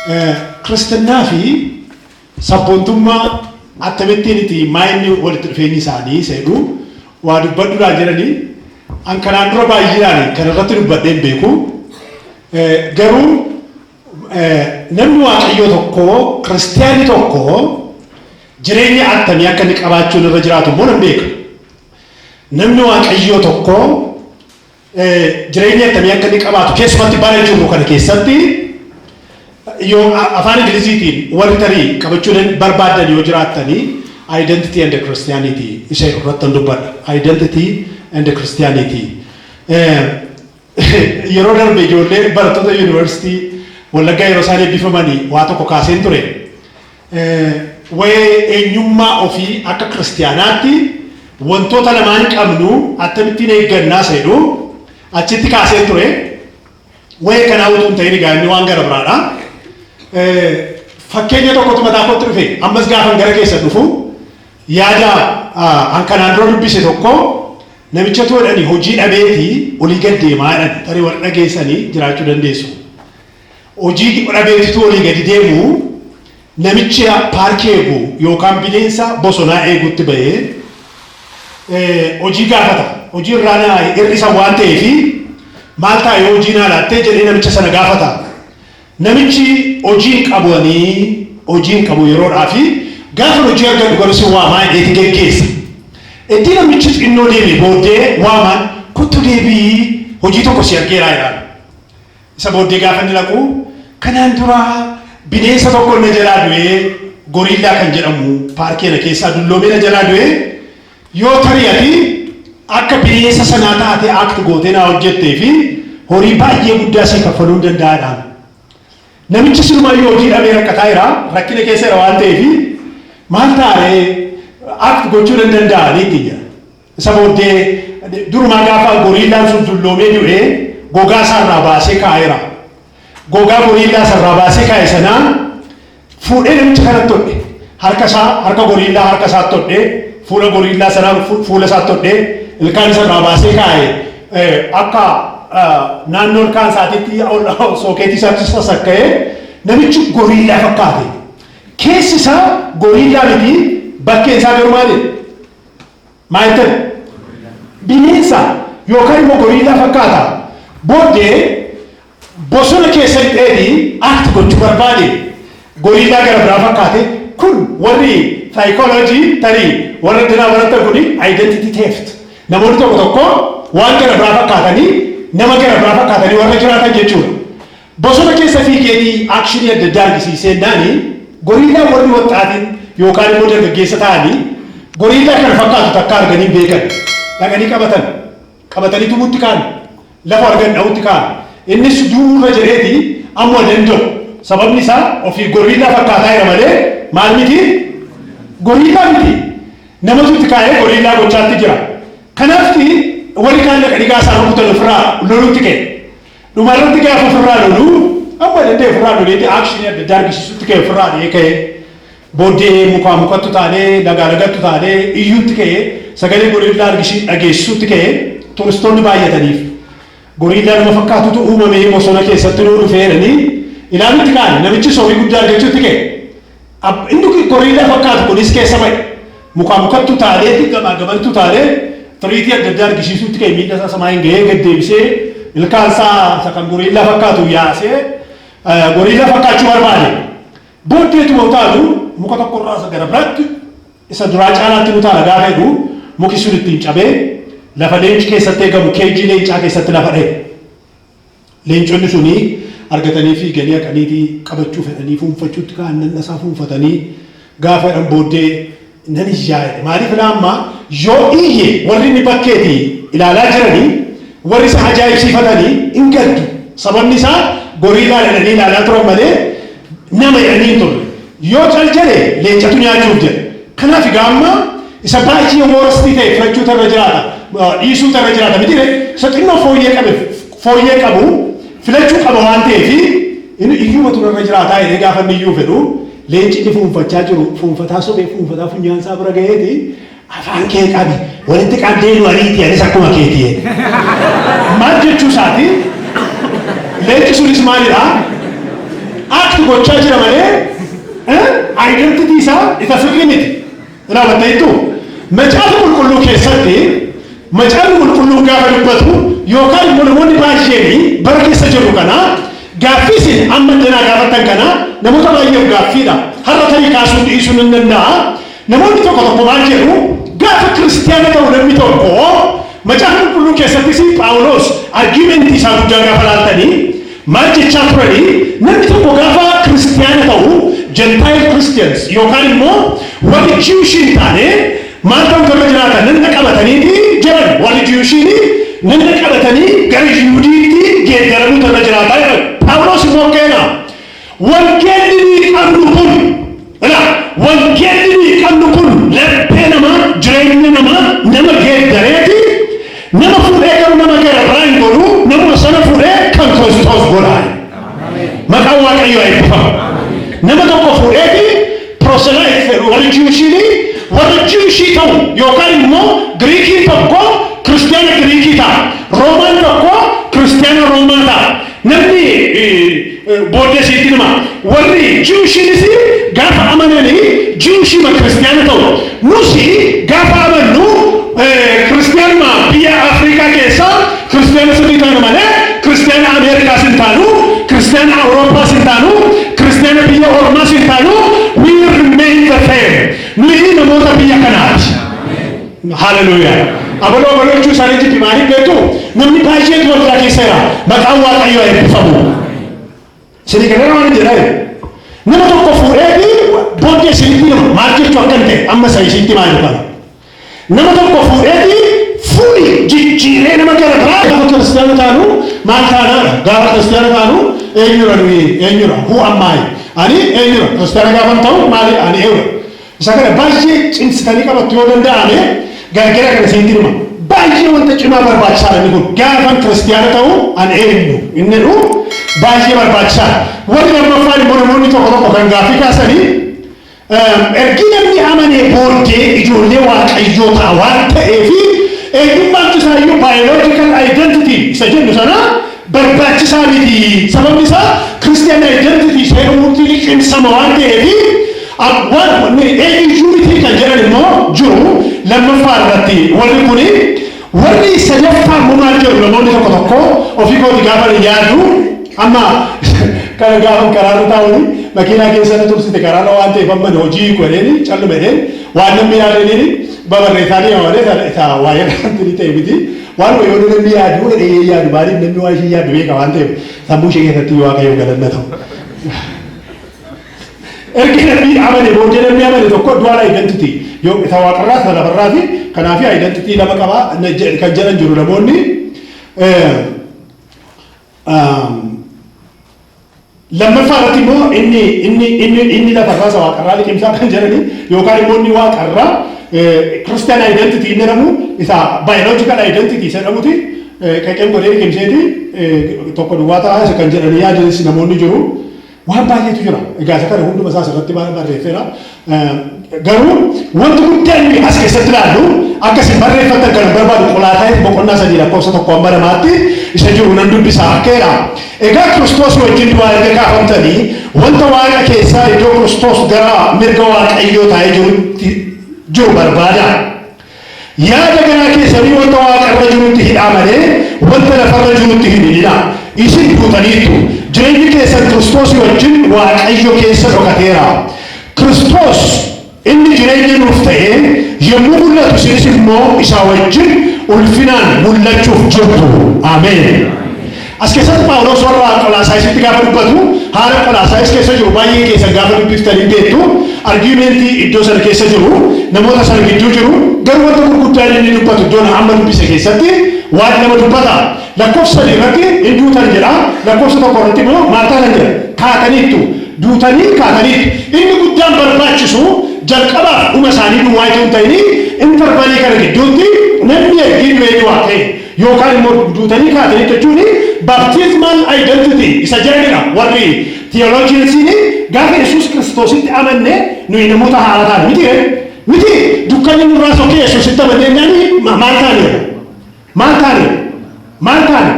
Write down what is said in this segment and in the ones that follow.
Kiristinnaa fi sabboontummaa akkamittiin itti maayinni walitti dhufeenyi isaanii seedhu waa dubbadhuudhaan jedhanii, an kanaan dura baay'inaan kan irratti dubbadhee hin beeku. Garuu namni Waaqayyoo tokko, kiristiyaanni tokko jireenya attamii akka inni qabaachuun irra jiraatu immoo nan beeka. Namni Waaqayyoo tokko jireenya attamii akka inni qabaatu, keessumatti bara jirru kana keessatti, yoo afaan Ingiliziitiin warri tarii qabachuu barbaadan yoo jiraattanii, "Identity and Christianity" isa irratti dubbadha. Identity and Christianity. Yeroo darbe ijoollee barattoota Yuunivarsiitii Wallaggaa yeroo isaan eebbifamanii waa tokko kaaseen ture. Waa'ee eenyummaa ofii akka kiristiyaanaatti wantoota lamaan qabnu akkamittiin eeggannaa jedhu achitti kaaseen ture. Waa'ee kanaa utuu hin ta'in egaa inni waan gara biraadha. Fakkeenya tokkotu mataa kootti dhufe. Ammas gaafan gara keessa dhufu yaada an kanaan dura dubbise tokko, namicha toodhani hojii dhabeetii olii gad deemaa jedhan, tarii warra dhageessanii jiraachuu dandeessu. Hojii dhabeetitu olii gadi deemu, namicha paarkii eegu yookaan bineensa bosonaa eegutti bahee hojii gaafata. Hojii irraa na hir'isa waan ta'eef, maal ta'a yoo hojii naa laattee jedhee namicha sana gaafata. Namichi hojii hin qabu, hojii hin qabu yeroodhaa fi gaafa hojii argadhu garuu si waamaa jedheeti geggeessa. Itti namichi xinnoo deeme booddee waamaan, "Kottu, deebii, hojii tokko si argeeraa," jedhaan. Isa booddee gaafa inni dhaqu, "Kanaan dura bineensa tokko na jalaa du'ee, goriillaa kan jedhamu paarkii kana keessaa dulloomee na jalaa du'ee, yoo tarii ati akka bineensa sanaa taate act gootee naa hojjettee fi horii baay'ee guddaa sii kaffaluu hin danda'aadhaan." Namichi silumayyuu hojii dhabee rakkataa jira, rakkina keessa jira waan ta'eef, maal taaree act gochuu nan danda'anii itti jira. Isa booddee durumaa gaafa goriillaan sun dulloomee du'ee gogaa isaarraa baasee kaa'eera. Gogaa goriillaa isaarraa baasee kaa'e sanaa fuudhee namicha kanatti hodhe. Harka isaa, harka goriillaa harka isaatti hodhee, fuula goriillaa sanaa fuula isaatti hodhee, ilkaan isarraa baasee kaa'e akka naannoo ilkaan isaatiitti sookeetii isaatti sasakka'ee namichi goriillaa fakkaate. Keessi isaa goriillaa miti, bakkeen isaa garuu maali? Maal ta'e? Bineensa yookaan immoo goriillaa fakkaata. Booddee bosona keessa lixeeti act gochuu barbaade. Goriillaa gara biraa fakkaate. Kun warri psychology, tarii warra dinaa baratan, kuni identity theft. Namoonni tokko tokko waan gara biraa fakkaatanii, nama gara biraa fakkaatanii warra jiraatan jechuudha. Bosona keessa fiigeetii actionii adda addaa argisiisee naani goriillaa warri waxxaatiin yookaan immoo dargaggeessa ta'anii goriillaa kana fakkaatu takka arganii beekan. Dhaqanii qabatan. Qabatanii tumutti kaan. Lafa argan dha'utti kaan. Innis du'uurra jedheeti amma danda'u. Sababni isaa ofii goriillaa fakkaataa jira malee maal miti? Goriillaa miti. Namatu itti kaa'ee goriillaa gochaatti jira. Kanaaf warri kaan dhaqanii gaafa isaan rukutan ofirraa lolutti ka'e. Dhumarratti gaafa ofirraa lolu amma danda'e ofirraa loleeti actionii adda addaa argisiisutti ka'e, ofirraa dhi'ee ka'e. Booddee mukaa mukattu taanee, lagaa lagattu taanee iyyuutti ka'e, sagalee goriillaa argisiisu dhageessisuutti ka'e turistoonni baay'ataniif. Goriillaa nama fakkaatutu uumamee bosona keessatti nuu dhufee jedhanii ilaalutti ka'an, namichi horii guddaa argachuutti ka'e. Inni goriillaa fakkaatu kunis keessa ba'e. Mukaa mukattu taaneeti gamaa gamantu taanee tiriitii adda addaa argisiisuutti ka'e, miila isaa samaa hin ga'ee gad deebisee ilkaan isaa isa kan goriillaa fakkaatu yaasee goriillaa fakkaachuu barbaade. Booddeetuma utaalu muka tokkorraa isa gara biraatti isa duraa caalaatti nu taala gaafa jedhu, muki sun ittiin cabee lafa leenci keessatti eegamu, cageii leencaa keessatti lafa dha'e. Leenconni suni argatanii fiiganii haqaniitii qabachuu fedhanii fuunfachuutti ka'an, nan isaa fuunfatanii gaafa jedhan booddee nan iyyaa. Maaliif ilaa amma yoo iyye warri inni bakkeetii ilaalaa jiranii, warri isa ajaa'ibsiifatanii hin gaddu. Sababni isaa goriillaa jedhanii ilaalaa turan malee nama jedhanii hin turre. Yoo cal jedhe leencatu nyaachuuf jedhe. Kanaaf egaa amma isa baay'ee worstii ta'e filachuutu irra jiraata. Dhiisuutu irra jiraata miti, isa xinnoo fooyyee qabe, fooyyee qabu filachuu qaba waan ta'eef, inni iyyuumatu irra jiraataa jedhee gaafa inni iyyuu fedhu, leenci inni fuunfachaa jiru fuunfataa sobee fuunfataa funyaan isaa bira ga'eeti, "Afaan kee qabi, walitti qabdee nu ariiti, anis akkuma keeti," jedhe. Maal jechuu isaati? Leenci sunis maalidha? Act Act gochaa jira malee identity isaa isa sirrii miti. Raawwatteettu Macaafa Qulqulluu keessatti, Macaafni Qulqulluu gaafa dubbatu, yookaan immoo namoonni baay'een bara keessa jirru kana, gaaffii isin amma danaa gaafattan kana namoota baay'eef gaaffiidha. Har'a tarii kaasuu dhiisuu nan danda'a. Namoonni tokko tokko maal jedhu? Gaafa kiristiyaana ta'u namni tokko, Macaafa Qulqulluu keessattis Phaawulos argumentii isaa guddaa gaafa laaltanii maal jechaa turanii? Namni tokko gaafa kiristiyaana ta'u, Gentile Christians yookaan immoo warri Jewish hin taane maal ta'utu irra jiraata? Nanna qabataniiti jedhan. Warri Jewishiin nanna qabatanii gara Yihudiitti geeddaramuutu irra jiraata jedhan. Phaawulos immoo keena wangeelli nuyi qabnu kun, ila, wangeelli nuyi qabnu kun laphee namaa, jireenya namaa nama geeddareeti, nama fuudhee garuu nama gara biraa hin godhu, nama sana fuudhee kan Kiristoos godhaa. Maqaan Waaqayyoo eebbifamu. Nama tokko fuudheeti proselyte, warri Jewishiin warra Jewishii ta'u, yookaan immoo Giriikiin tokko kiristiyaana Giriikii ta'a. Roomaan tokko kiristiyaana Roomaa ta'a. Namni booddee sitti hima. Warri Jewishiinis gaafa amananii Jewishima kiristiyaana ta'u. Nusi gaafa amannu kiristiyaanuma biyya Afrikaa keessaa kiristiyaana sirrii taanu malee kiristiyaana Ameerikaas hin taanu, kiristiyaana Awurooppaas hin taanu, kiristiyaana biyya Ormaas hin taanu. We remain the same. Nuyi namoota biyya kanaati. Haleluuyaa. Abaloo abaloo jechuu isaanii jibbi. Maaliif beektu? Namni baay'eetu waldaa keessa jira. Maqaan Waaqayyoo eebbifamu. Isinii kana waan jedhaa nama tokko fuudheeti booddee isinitti hima maal jechuu akka hin ta'e. Amma isa isinitti himaa jiru kana. Nama tokko fuudheeti fuudhi jijjiiree nama gara biraa. Gaafa kiristiyaana taanu maal taanaadha? Gaafa kiristiyaana taanu eenyudha nuyi? Eenyudha? Who am I? Ani eenyudha? Kiristiyaana gaafa ta'u maali? Ani eenyudha? Isa kana baay'ee cimsitanii qabattu yoo danda'ame gargara kana isinitti hima. Baay'ee wanta cimaa barbaachisaadha inni kun. Gaafan kiristiyaana ta'u ani eenyu? Inni jedhu baay'ee barbaachisaadha. Warri lammaffaan immoo namoonni tokko tokko kan gaaffii kaasanii, ergi namni amanee booddee ijoollee Waaqayyoo ta'a waan ta'eefi eenyummaan isaayyuu biological identity isa jennu sana barbaachisaa miti. Sababni isaa Christian identity isa jedhamutti liqimsama waan ta'eefi waan eenyuyyuu miti kan jedhan immoo jiru lammaffaa irratti warri kuni. Warri sadaffaa immoo maal jedhu namoonni tokko tokko? Ofii kooti gaafa yaadu, amma kana gaafa karaarra taa'uuni makiinaa keessa na tursite karaarra waan ta'eef, amma hojii godheeni callume jedheen, waan namni yaadaniini babarreessaanii malee isa waa'ee kanatti ta'e miti. Waan yoo namni yaadu jedhee yaadu, maaliif namni waa ishee yaadu beeka waan ta'eef, sammuu ishee keessatti Waaqayyo galanna ta'u. Ergi namni amane booddee, namni amane tokko dual identity yoo isa waaqarraa isa lafarraa fi kanaaf identity lama qaba kan jedhan jiru namoonni. Lammaffaa irratti immoo inni lafarraa isa waaqarraa liqimsaa kan jedhani, yookaan immoo inni waaqarraa Christian identity inni jedhamu isa biological identity isa jedhamuti qeqeen godhee liqimseeti tokko duwwaa ta'a isa kan jedhanii yaadanis namoonni jiru. Waan baay'eetu jira. Egaa isa kana hunduma isaa asirratti barreeffeera. Garuu wanti guddaan nuyi as keessatti ilaallu, akka isin barreeffattan kan barbaadu, Qolaasaayis boqonnaa 3 lakkoofsa 1 hamma 2tti isa jiru nan dubbisa akkeedha. Egaa Kiristoos wajjin du'aa erga kaafamtanii, wanta Waaqa keessaa iddoo Kiristoos gara mirga Waaqayyoo taa'ee jirutti jiru barbaada. Yaada garaa keessanii wanta waaqarra jirutti hidhaa malee wanta lafarra jirutti hin hidhinaa. Isin duutaniittu. Jireenyi keessan Kiristoos wajjin Waaqayyo keessa dhokateera. Kiristoos inni jireenya nuuf ta'ee yommuu mul'atu, isinis immoo isaa wajjin ulfinaan mul'achuuf jirtu. Ameen. As keessatti Phaawulos warra Qolaasaayisitti gaafa dubbatu, haala Qolaasaayis keessa jiru baay'ee keessan gaafa dubbiftanii beektu, argumentii iddoo sana keessa jiru, namoota sana gidduu jiru. Garuu wanta gurguddaan inni dubbatu iddoo amma dubbise keessatti waan nama dubbata. Lakkoofsa 3 irratti hin duutan jedha. Lakkoofsa 1 irratti immoo maal taatan jedha? Kaataniittu. Duutanii kaataniittu. Inni guddaan barbaachisu jalqabaaf dhuma isaanii duwwaa itoo hin ta'in, intervalii kana gidduutti namni ergii du'ee du'aa ta'e yookaan immoo duutanii kaatanii jechuun baptismal identity isa jedhanidha. Warri theologiansiin gaafa Yesuus Kiristoositti amanne nuyi namoota haaraa taane miti miti? Dukkanni nurraa sokkee Yesuusitti amanne nani maal taane? Maal taane? Maal taane?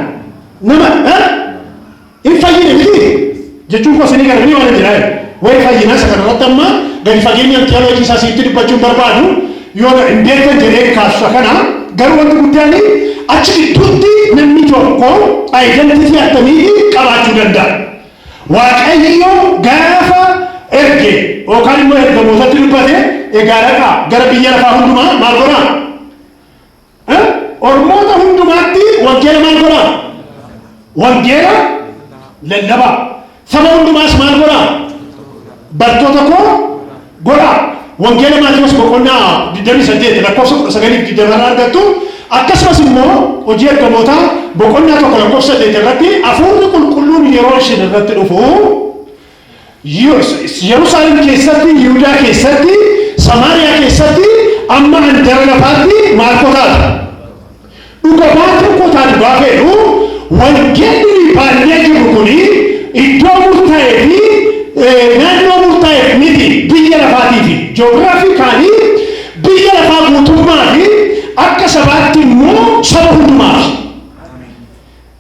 Nama hin fayyine miti? Jechuun koo isinii gara waan jira. Waa'ee fayyinaa isa kanarratti amma gadi fageenyaan theology isaa sitti dubbachuun barbaadu, yoo hin beektan jedhee kaasa kana. Garuu wanti guddaan achi gidduutti namni tokko identity akkamii qabaachuu danda'a? Waaqayyo gaafa erge yookaan immoo ergamootatti dubbate, egaa dhaqaa gara biyya lafaa hundumaa maal godhaa? Ormoota hundumaatti wangeela maal godhaa? Wangeela lallabaa. Saba hundumaas maal godhaa? Bartoota koo godhaa. Wangeela Maatiyus boqonnaa 28 lakkoofsa 19 20 irraa argattu. Akkasumas immoo Hojii Ergamootaa boqonnaa 1 lakkoofsa 8 irratti Hafuurri Qulqulluun yeroo isin irratti dhufu Yerusaalem keessatti, Yihudaa keessatti, Samaariyaa keessatti, amma andara lafaatti maal koo taatu? Dhuga baatuu koo taatu gaafa jedhu, wangeelli nuyi baannee jirru kuni iddoo murtaa'ee fi naannoo murtaa'eef miti, biyya lafaatiifi. Geographically biyya lafaa guutummaa fi akka sabaatti immoo saba hundumaafi.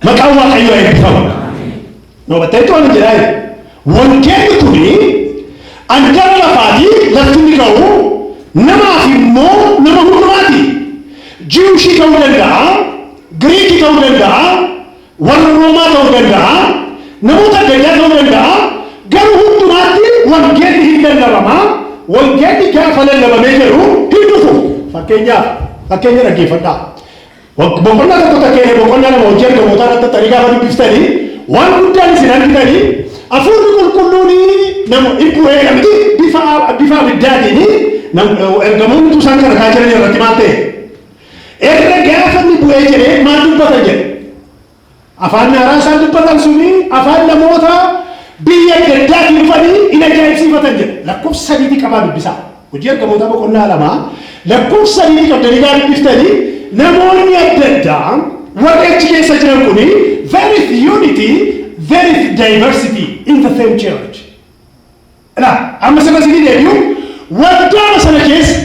Maqaan Waaqayyoo eebbifamu. Nu hubatteettu waan jedhaa jiru. Wangeelli kuni andara lafaatii lafti inni ga'u namaaf immoo nama hundumaati. Jewish ta'uu danda'a, Giriikii ta'uu danda'a, warra Roomaa ta'uu danda'a, namoota adda addaa ta'uu danda'a. Garuu hundumaatti wangeelli hin lallabama. Wangeelli gaafa lallabamee jedhu hin dhufu. Fakkeenyaaf, fakkeenya dhaggeeffadhaa. Boqonnaa 1 takkeenya boqonnaa 2 Hojii Ergamootaa irratti tarii gaafa dubbiftanii waan guddaan isin argitanii, Hafuurri Qulqulluun nama hin bu'ee miti, bifa abiddaatiin ergamoonni utuu isaan kadhataa jiran irratti maal ta'e? Erga gaafa inni bu'ee jedhee maal dubbatan jedhe? Afaan haaraa isaan dubbatan suni afaan namoota biyya adda addaatii dhufanii in ajaa'ibsiifatan jedha. Lakkoofsa sadiitii qabaa dubbisaa. Hojii Ergamootaa boqonnaa 2 lakkoofsa sadiitii qabdanii gaafa dubbiftanii, namoonni adda addaa warri achi keessa jiran kuni, there is unity, there is diversity in the same church. Ilaa, amma sirra isinii deebi'u, waldaama sana keessa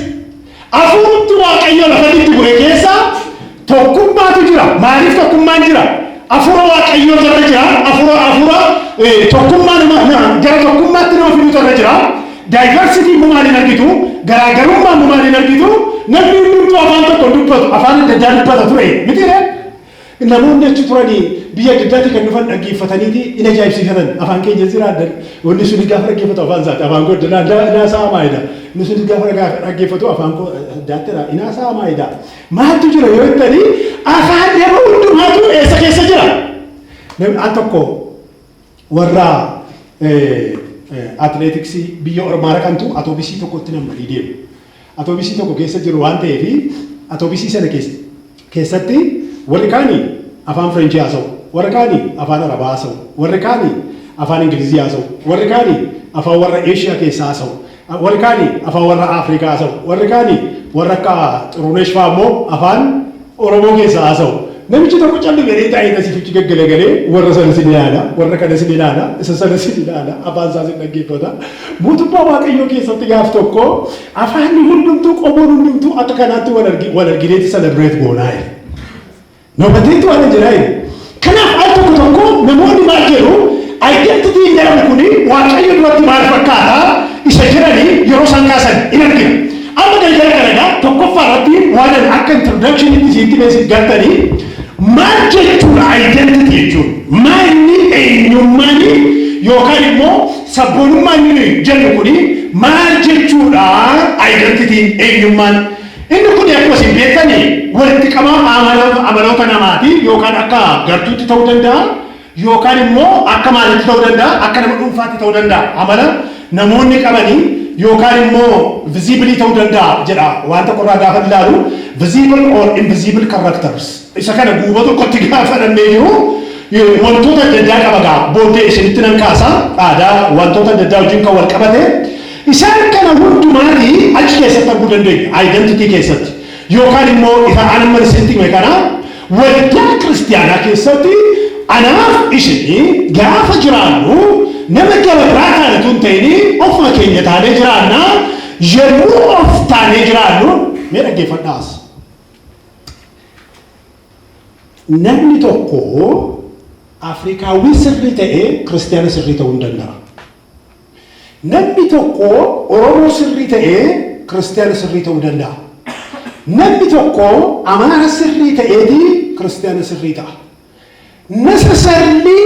hafuurri Waaqayyo lafatti itti bu'e keessa tokkummaatu jira. Maaliif tokkummaan jira? Hafuura Waaqayyoo irra jira. Hafuura tokkummaa nama gara tokkummaatti nama fiduutu irra jira. Diversity immoo maaliin argitu? Garaagarummaa immoo maaliin argitu? Namni hundumtuu afaan tokko hin dubbatu, afaan adda addaa dubbata ture. Miti ree? Namoonni achi turanii biyya adda addaatii kan dhufan dhaggeeffataniiti in ajaa'ibsiifatan. Afaan keenya jira adda. Wanni suni gaafa dhaggeeffatu afaan isaati. Afaan koo inaasaa maayida. Inni sunis gaafa dhaggeeffatu afaan koo daattira inaasaa maayida. Maaltu jira yoo jettanii, afaan nama hundumaatu eessa keessa jira? Namni al tokko warra atileetiksii biyya ormaa dhaqantu atoobisii tokkotti nammadii deemu. Atoobisii tokko keessa jiru waan ta'eef, atoobisii sana keessatti warri kaanii afaan Fireenchii haasa'u, warri kaanii afaan Arabaa haasa'u, warri kaanii afaan Ingilizii haasa'u, warri kaanii afaan warra Eeshiyaa keessaa haasa'u, warri kaanii afaan warra Afrikaa haasa'u, warri kaanii warra akka Xurunesh fa'aa immoo afaan Oromoo keessaa haasa'u. Namichi tokko calli jedhee taa'ee asiif gaggalagalee warra sana sin ilaala, warra kana sin ilaala, isa sana sin ilaala, afaan isaa sin dhaggeeffata. Mootummaa Waaqayyoo keessatti gaaf tokko afaanni hundumtuu, qomoon hundumtuu akka kanaatti wal argineeti celebrate goonaa jedhe. Nobateetu waan jedhaa jedhe. Kanaaf al tokko tokko namoonni maal jedhu, identity jedhamu kuni Waaqayyo duratti maal fakkaata isa jedhanii yeroo isaan kaasan in argina. Amma galgala kana tokkoffaa irratti waan ani akka introduction itti isitti beesit galtanii, maal jechuudha identity jechuun? Maal inni eenyummaan yookaan immoo sabboonummaan inni jennu kuni maal jechuudha, identity, eenyummaan? Inni kun akkuma isin beektanii walitti qabama amaloota namaati, yookaan akka gartuutti ta'uu danda'a, yookaan immoo akka maalitti ta'uu danda'a, akka nama dhuunfaatti ta'uu danda'a. Amala namoonni qabanii yookaan immoo visible ta'uu danda'a jedha. Waan tokko irraa gaafa ilaalu, visible or invisible characters, isa kana guuba tokkotti gaafa dhannee jiru wantoota adda addaa qaba. Gaa booddee isinitti nan kaasa, aadaa, wantoota adda addaa wajjin kan wal qabate, isaan kana hundumaati achi keessatti arguu dandeenya identity keessatti. Yookaan immoo isa anamma isinitti hime kana, waldaa kiristiyaanaa keessatti anaaf isinii gaafa jiraannu nama gara biraa taane tun ta'ini ofuma keenya taanee jiraanna. Yommuu of taanee jiraannu, mee dhaggeeffadhaas, namni tokko hafuura Afrikaawwii sirrii ta'ee Kiristiyaana sirrii ta'uu hin danda'a. Namni tokko Oromoo sirrii ta'ee Kiristiyaana sirrii ta'uu danda'a. Namni tokko Amaara sirrii ta'eeti Kiristiyaana sirrii ta'a. Necessarily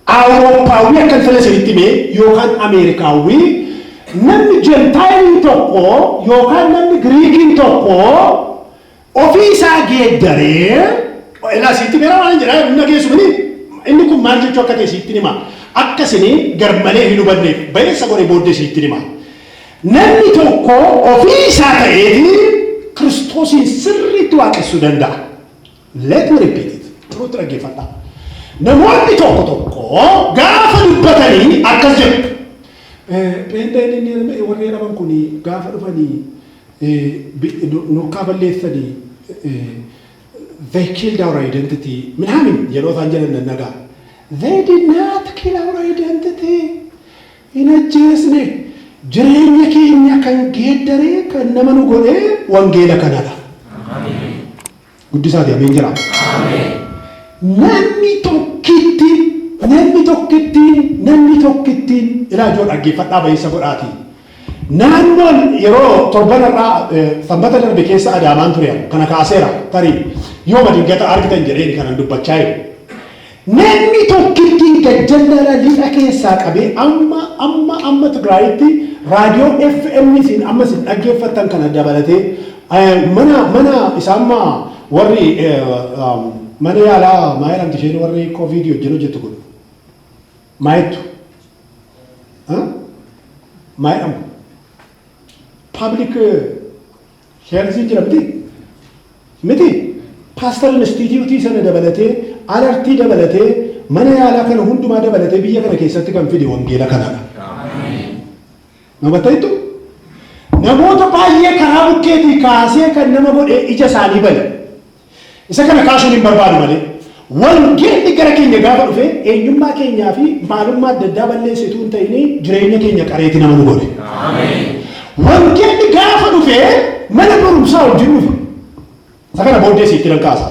Awurooppaawwii akkan fedha isinitti hime yookaan Ameerikaawwii, namni Gentile tokko yookaan namni Giriikiin tokko ofii isaa geeddaree, ilaa sitti himeera waan jedhaa hin dhageessu mini. Inni kun maal jechuu akka ta'e sitti hima. Akka isin garmalee hin hubanneef ba'eessa godhe booddee sitti hima. Namni tokko ofii isaa ta'eeti Kiristoosiin sirriitti waaqessuu danda'a. Let me repeat it. Turuutti dhaggeeffadhaa. Namoonni tokko tokko gaafa dubbatanii akkas jedhu. Pheenxeen inni warri jedhaman kun gaafa dhufanii nurkaa balleessanii, they killed our identity minaamin yeroo isaan jedhan nan dhagaa. They did not kill our identity. Hin ajjeesne. Jireenya keenya kan geeddaree kan nama nu godhee wangeela kanadha. Guddisaati ameen jira. Namni tokkitti, namni tokkittiin, namni tokkittiin, ilaa ijoo dhaggeeffadhaa, bayeessa godhaati. Naannoon yeroo torban irraa Sanbata darbe keessa Adaamaan ture, kana kaaseera, tarii yoo dingata argitan jedheen kanan dubbachaa jiru. Namni tokkittiin gajjallaadhaa lixa keessaa qabee amma Tigraayitti raadiyoo FM isin amma isin dhaggeeffattan kana dabalatee mana isaan warri mana yaalaa maa jedhamti isheen warri Covid wajjin hojjettu kun maa jettu, maa jedhamu, public health jira miti miti, Pasteur Institute sana dabalatee, Alartii dabalatee, mana yaalaa kana hundumaa dabalatee biyya kana keessatti kan fide wangeela kanadha. Hubattaniittu? Namoota baay'ee karaa bukkeetii kaasee kan nama godhee ija isaanii bane. Isa kana kaasuun hin barbaadu malee. Wangeelli gara keenya gaafa dhufe eenyummaa keenyaa fi maalummaa adda addaa balleessituu hin ta'in, jireenya keenya qareeti nama nu godhe. Wangeelli gaafa dhufe mana barumsaa wajjin dhufe. Isa kana booddee sitti nan kaasa.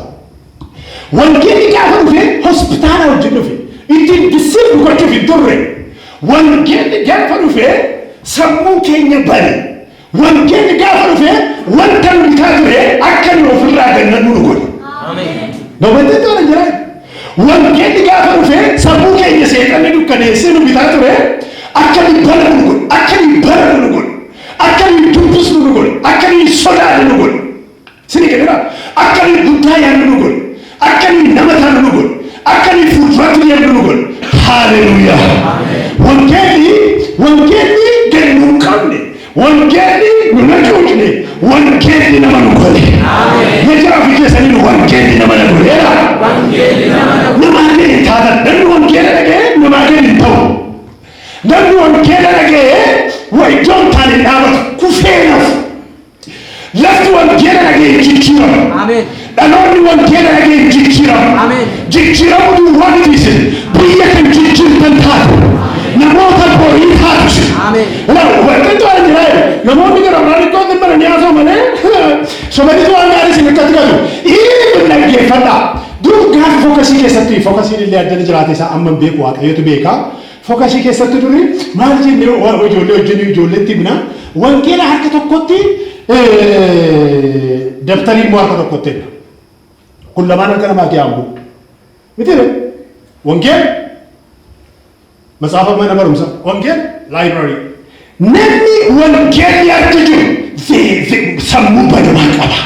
Wangeelli gaafa dhufe hospitaala wajjin dhufe. Ittiin deceive gochuuf hin turre. Wangeelli gaafa dhufe sammuu keenya bane. Wangeelli gaafa dhufe wanta nu bitaa ture akka nu ofirraa gannannu nu godhe. Namoonni tola jira. Wangeelli gaafa dhufe sammuu keenya seexanni dukkaneessee nu bitaa ture akka nu barannu nu godhe. Akka nu barannu nu godhe. Akka nu dubbisnu nu godhe. Akka nu sodaannu nu godhe. Sini jedhera. Akka nu guddaa yaadnu nu godhe. Akka nu nama taanu nu godhe. Akka nu fuulduratti deemnu nu godhe. Haleluuyaa. Wangeelli gadi nu hin qabne. Wangeelli nu nacuucne. Wangeelli nama nu godhe. Jechaa ofii keessanii wangeelli nama na godheera. Namaa gadi hin taatan. Namni wangeela dhaga'e namaa gadi hin ta'u. Namni wangeela dhaga'e wa iddoo hin taane hin dhaabatu. Kufee nafu. Lafti wangeela dhaga'e hin jijjiiramu. Dhaloonni wangeela dhaga'e hin jijjiiramu. Jijjiiramuu duwwaa miti, isin biyya kan jijjiirtan taatu. Namoota borii taatu isin. Wanti waan jira, namoonni gara biraan iddoo hin baranii haasa'u malee sobanitu waan gaarii isin akkatti gatu. Inni dhaggeeffadhaa. Dur gaafa focus keessatti, focusiin illee addana jiraate isaa amma hin beeku, Waaqayyotu beeka. Focus keessatti duri maal jennee ijoollee wajjin ijoolleetti himna? Wangeela harka tokkotti, dabtarii immoo harka tokkotti himna. Kun lamaan harka namaa yaambu. Miti ree? Wangeela matsaafa mana barumsa, wangeela library. Namni wangeelli harka jiru sammuu banamaa qaba.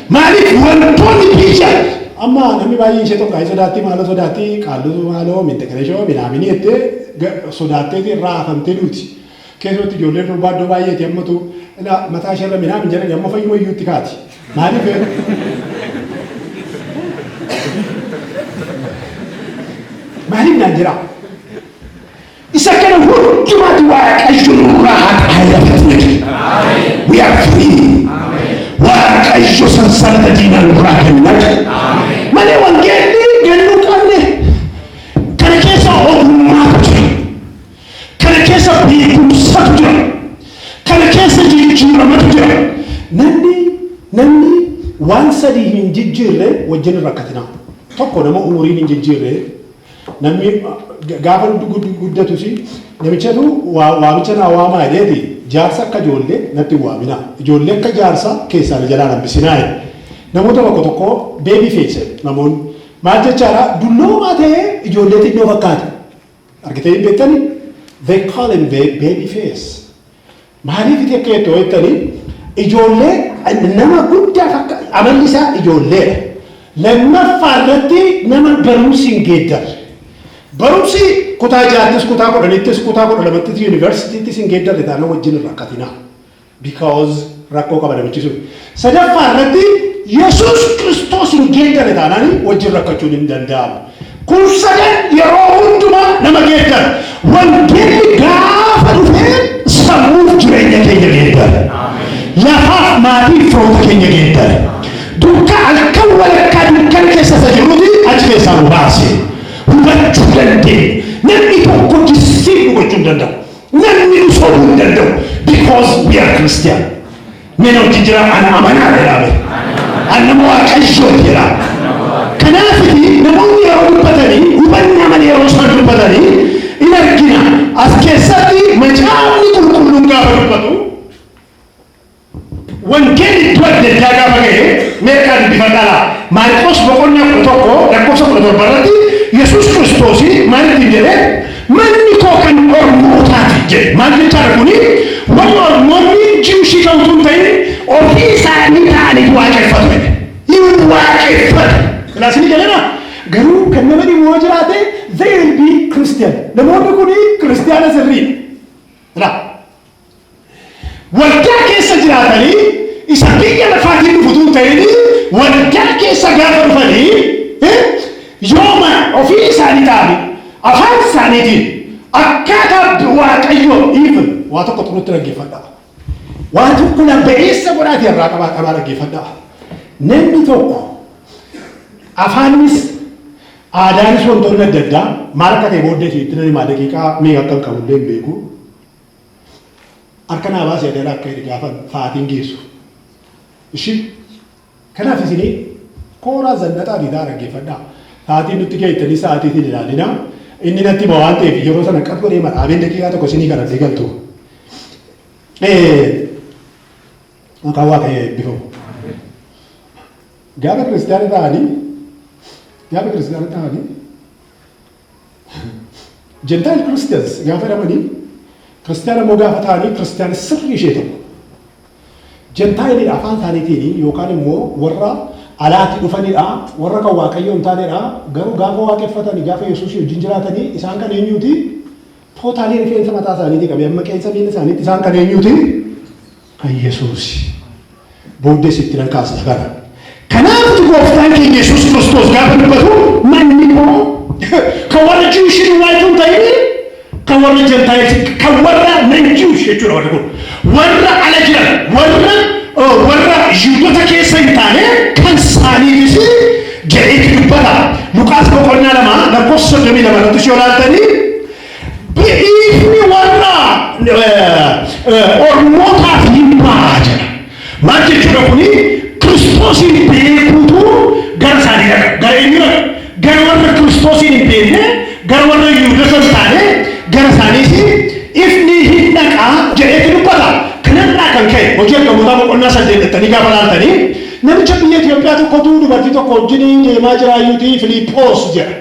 Maaliif wantoonni biyya amma namni baay'een ishee tokko sodaatti, maaloo sodaatti, qaalluu maaloo minteqaleshoo minaaminii jettee sodaatteeti irraa hafamtee duuti. Keessumatti ijoolleen durbaa iddoo baay'eeti ammatu mataa isheerra minaamin jedhani amma fayyuma iyyuutti kaati. Maaliif? Maaliif naan jira? Isa kana hundumaatti Waaqayyo nurraa haqaa lafatti. We are free. Waaqayyo sansalata diinaa nurraa kennate. Malee wangeelli gannuu qabne. Kana keessa ogummaatu jira. Kana keessa beekumsatu jira. Kana keessa jijjiiramatu jira. Namni waan sadii hin jijjiirre wajjin hin rakkatinaa. Tokko, nama umuriin hin jijjiirre. Namni gaafa guddatus namichatu waamicha naa waamaa jedheeti, jaarsa akka ijoollee natti hin waaminaa. Ijoollee akka jaarsa keessaan jalaan hambisinaa jedhe. Namoota tokko tokko baby face namoonni maal jechaadha, dulloomaa ta'ee ijoollee xinnoo fakkaata. Argitee hin beektanii? They call him baby face. Maaliif itti akka jettu jettanii, ijoollee nama guddaa fakka, amalli isaa ijoolleedha. Lammaffaa irratti nama barumsi hin geeddarre. Barumsi kutaa 6ttis, kutaa 10ttis, kutaa 12ttis, yuunivarsiitiittis hin geeddarre taana wajjin hin rakkatinaa. Because rakkoo qaba namichi sun. Sadaffaa irratti Yesuus Kiristoos hin geeddarre taanaan wajjin rakkachuun hin danda'amu. Kun sadan yeroo hundumaa nama geeddara. Wangeelli gaafa dhufee sammuuf jireenya keenya geeddara. Lafaaf maatii firoota keenya geeddara. Dukka halkan walakkaa dukkana keessa isa jiruuti achi keessaa nu baase. Hubachuu dandeenya. Namni tokko deceive nu gochuu hin danda'u. Namni nu sobuu hin danda'u. Because we are Christian. Mee wajjin jira, ana amanaa jedhame. Ani nama Waaqayyooti jedha. Kanaafiti namoonni yeroo dubbatanii hubannaa malee yeroo isaan dubbatanii in argina. As keessatti Macaafni Qulqulluun gaafa dubbatu, wangeelli iddoo adda addaa gaafa ga'e, meeqaan dubbifadhaa. Maarqos boqonnaa 11 lakkoofsa 17 irratti Yesuus Kiristoos maal ittiin jedhee? "Manni koo kan ormootaati" jedhe. Maal jechaadha kuni? Warri ormoonni Jewish ta'utu hin ta'in, ofii isaanii ta'anii waaqeffatu jedhe. Hin waaqeffatu. Kilaasini jedhana. Garuu kan nama dhibu yoo jiraate, they will be Christian. Namoonni kuni kiristiyaana sirriidha. Waldaa keessa jiraatanii isa biyya lafaatiin dhufutu hin ta'in, waldaa keessa gaafa dhufanii yooma ofii isaanii ta'anii afaan isaaniitiin akkaataa Waaqayyoo even waa tokko xurutti dhaggeeffadhaa. Waa tokko na ba'eessa godhaati irraa qabaa qabaa dhaggeeffadhaa. Namni tokko afaanis aadaanis wantoonni adda addaa maal akka ta'e booddee isheetti nan himaa, daqiiqaa meeqa akka hin qabullee hin beeku. Harka naa baasee adeera akka jedhe gaafa fa'aatiin geessu. Ishii kanaaf isinii kooraa zannaxaa diidaa dhaggeeffadhaa. Sa'aatiin nutti geettanii sa'aatiitiin ilaalinaa. Inni natti hima waan ta'eef yeroo sana qab godhee madhaabeen daqiiqaa tokko isinii kadhadhee galtu. Maqaan Waaqayyoo eebbifamu. Gaafa kiristaana ta'anii Gentile Christians gaafa jedhamanii, kiristaana immoo gaafa ta'anii kiristaana sirrii ishee tokko. Gentileidha afaan isaaniitiin yookaan immoo warra alaatti dhufanidha, warra kan Waaqayyoo hin taanedha. Garuu gaafa waaqeffatanii, gaafa Yesuus wajjin jiraatanii, isaan kan eenyuuti? Totally rifeensa mataa isaaniitii qabee amma qeensa miila isaaniitti isaan kan eenyuuti? Kan Yesuus. Booddee sitti nan kaasa kana. Kanaaf gooftaan keenya Yesuus Kiristoos gaafa dubbatu, manni koo kan warra Jewish waayee hin ta'in, kan warra Gentiles, kan warra non Jewish jechuudha. Warri kun warra ala jiran, warra Yihudoota keessa hin taane, kan isaaniitis jedheeti dubbata. Luqaas boqonnaa 2 lakkoofsa 32 irratti yoo ilaaltanii, ifni warra ormootaaf hin ba'a jedha. Maal jechuudha kuni? Kiristoosiin beekuutu gara isaanii dhaqa. Gara eenyu dhaqa? Gara warra Kiristoosiin hin beekne, gara warra Yihudoota hin taane, gara isaaniis ifni hin dhaqa jedheeti dubbata. Kanarraa kan ka'e Hojii Ergamootaa boqonnaa 8 jettanii gaafa laaltanii, namicha biyya Itoophiyaa tokkotu dubartii tokko wajjin deemaa jiraayyuutii Filiiphoos jedha.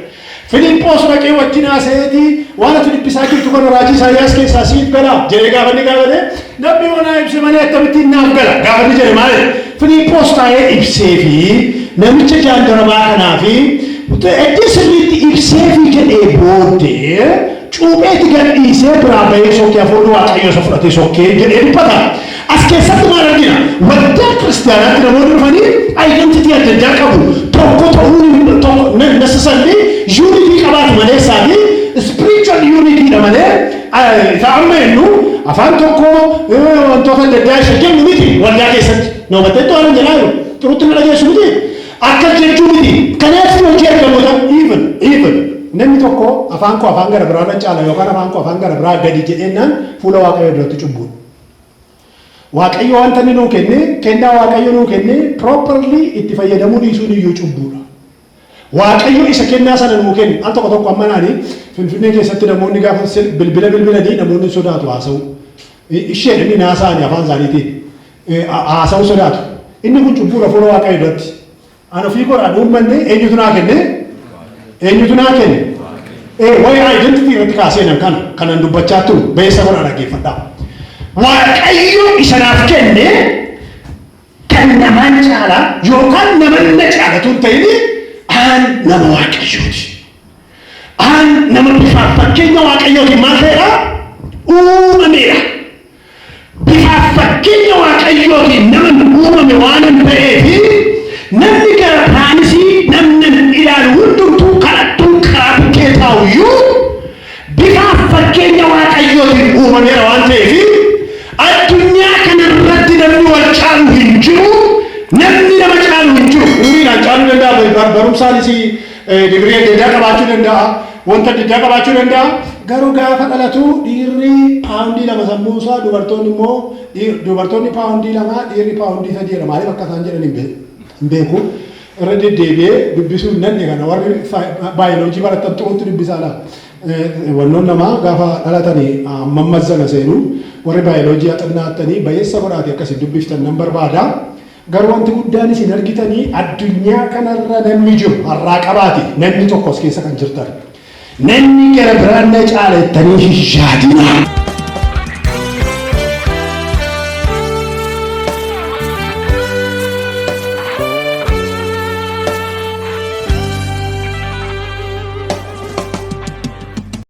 Filiiphoos dhaqee wajjin haasa'eeti, "Waan ati dubbisaa jirtu kana raajii Isaayyaas keessaa siif gala?" jedhee gaafa inni gaafate, "Namni onaa ibse malee akkamittiin naaf gala?" gaafa inni jedhe, maali? Filiiphoos taa'ee ibsee fi namicha jaandarabaa kanaa fi iddoo sirriitti ibsee fi jedhee booddee cuupheeti gad dhiisee biraa bahee sokkee, hafuurri Waaqayyoo isa fudhatee sokkee jedhee dubbata. As keessatti maal argina? Waldaa kiristaanaatti namoonni dhufanii identity adda addaa qabu. Tokko ta'uun tokko necessarily unity qabaatu malee isaati spiritual unity dha malee isa amma jennu afaan tokko wantoota adda addaa isa jennu miti waldaa keessatti. Na hubatteettu waan jedhaa jiru? Xurutti na dhageessu miti. Akkas jechuu miti. Kanaaf Hojii Ergamoota even namni tokko afaan koo afaan gara biraa irra caala yookaan afaan koo afaan gara biraa gadi jedhennaan fuula Waaqayyoo duratti cubbuudha. Waaqayyo wanta inni nuu kenne, kennaa Waaqayyo nuu kenne properly itti fayyadamuu dhiisuun iyyuu cubbuudha. Waaqayyo isa kennaa sana nuu kenne. Al tokko tokko amma naani Finfinnee keessatti namoonni gaafa bilbila bilbilanii namoonni sodaatu haasa'u. Isheen inni naasa'ani afaan isaaniitiin haasa'uu sodaatu. Inni kun cubbuudha fuula Waaqayyo duratti. An ofii koodhaan uummanne, eenyutu naa kenne? Eenyutu naa kenne? Waa'ee identity irratti kaasee nan kana kanan dubbachaa turu beessa godhaa dhaggeeffadhaa. Waaqayyo isa naaf kenne kan namaan caalaa yookaan naman na caalatu hin ta'in, aan nama Waaqayyooti. Aan nama bifaaf fakkeenya Waaqayyootiin maal ta'eedha? Uumameedha. Bifaaf fakkeenya Waaqayyootiin nama uumame waan hin ta'eefi, namni gara biraanisii namni ilaalu hundumtuu kadhattuun karaa bukkee taa'uyyuu bifaaf fakkeenya Waaqayyootiin uumameera waan ta'eefi, addunyaa kanarratti namni wal caalu hin jiru, namni nama caalu hin jiru. Umriidhaan caaluu danda'a, barumsaanis digirii adda addaa qabaachuu danda'a, wanta adda addaa qabaachuu danda'a. Garuu gaafa dhalatu dhiirri paawundii 2 sammuusaa, dubartoonni immoo dubartoonni paawundii 2, dhiirri paawundii 3dha. Maaliif akka isaan jedhan hin beeku. Irra deddeebi'ee dubbisuu hin dandeenye. Kana warri baayoloojii baratan xuruutti dubbisaadha. Wannoon namaa gaafa dhalatanii mammazzana seenu, warri baayoloojii haxannaattanii bayeessa godhaati akkasii dubbiftan nan barbaada. Garuu wanti guddaan isin argitanii, addunyaa kanarra namni jiru har'aa qabaate, namni tokko as keessa kan jirtan. Namni gara biraan na caala jettanii hin yaadinaa.